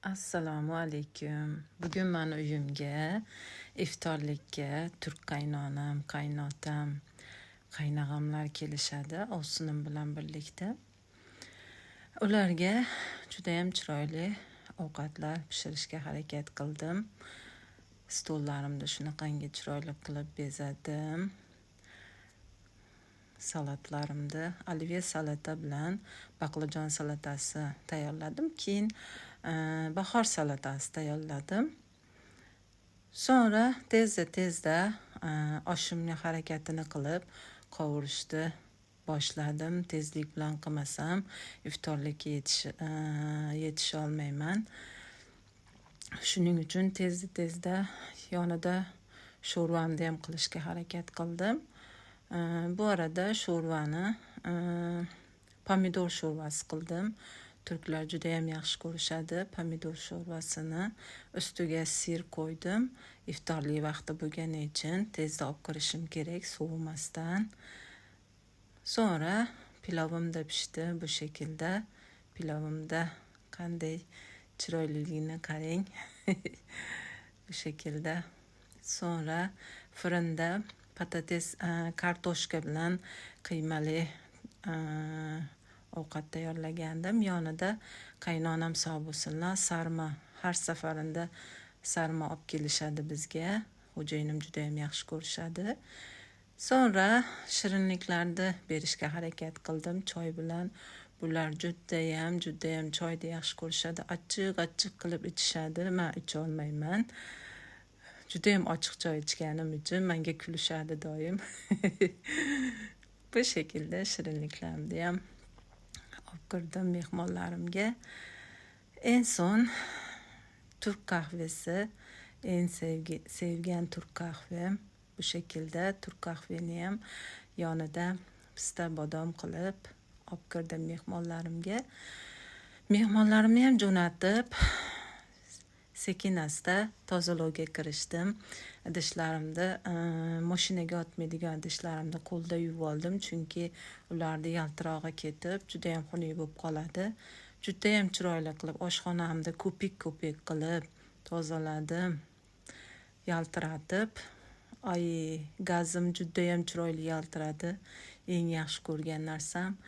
Assalomu alaykum. Bugun mani uyimga iftorlikka turk qaynonam, qaynotam, qaynog'amlar kelishadi ovsinim bilan birlikda. Ularga judayam chiroyli ovqatlar pishirishga harakat qildim. Stollarimni shunaqangi chiroyli qilib bezadim. Salatlarimni olivye salata bilan baqlajon salatasi tayyorladim. Keyin bahor salatasi tayyorladim. Sonra tezda tezda oshimni harakatini qilib qovurishni boshladim. Tezlik bilan qilmasam iftorlikka yetisha olmayman. Shuning uchun tezda tezda yonida sho'rvamni ham qilishga harakat qildim. Bu arada sho'rvani pomidor sho'rvasi qildim. Turklar judayam yaxshi ko'rishadi pomidor sho'rvasini. Ustiga сыр qo'ydim. Iftorlik vaqti bo'lgani uchun tezda olib kirishim kerak sovimasdan. Sonra pilovim da pishdi bu shaklda. Pilovimda qanday chiroyliligini qarang. Bu shaklda. Sonra fırında patates, kartoshka bilan qiymali ovqat tayyorlagandim. Yonida qaynonam sog' bo'lsinlar, sarma, har safarida sarma olib kelishadi bizga. Xo'jayinim judayam yaxshi ko'rishadi. Sonra shirinliklarni berishga harakat qildim choy bilan. Bular judayam, judayam choyni yaxshi ko'rishadi. Achchiq achchiq qilib ichishadi. Men icholmayman. Judayam ochiq choy ichganim uchun menga kulishadi doim. Bu shaklda shirinliklarni ham olib kirdim mehmonlarimga. En son turk kahvesi, en sevgan turk kahvem bu shaklda. Turk kahveni ham yonida pista bodom qilib olib kirdim mehmonlarimga. Mehmonlarimni ham jo'natib, sekin asta tozalovga kirishdim. Idishlarimni, mashinaga otmaydigan idishlarimni qo'lda yuvib oldim, chunki ularni yaltirog'i ketib, judayam xunuk bo'lib qoladi. Judayam chiroyli qilib oshxonamni ko'pik ko'pik qilib tozaladim, yaltiratib. Ay, gazim judayam chiroyli yaltiradi. Eng yaxshi ko'rgan narsam.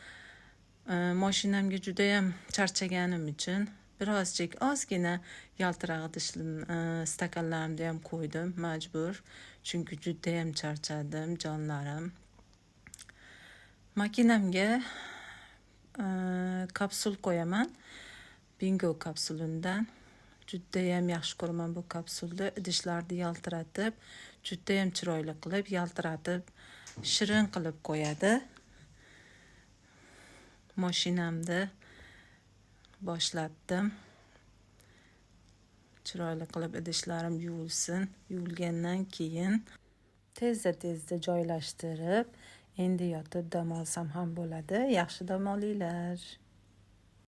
Mashinamga judayam charchaganim uchun birozchik, ozgina yaltiroq idishlim, stakanlarimni ham qo'ydim majbur, chunki judayam charchadim, jonlarim. Makinamga kapsul qo'yaman, Bingo kapsulidan. Judayam yaxshi ko'raman bu kapsulni. Idishlarni yaltiratib, judayam chiroyli qilib yaltiratib, shirin qilib qo'yadi. Mashinamni boshlatdim. Chiroyli qilib idishlarim yuvilsin. Yuvilgandan keyin tezda tezda joylashtirib, endi yotib dam olsam ham bo'ladi. Yaxshi dam olinglar.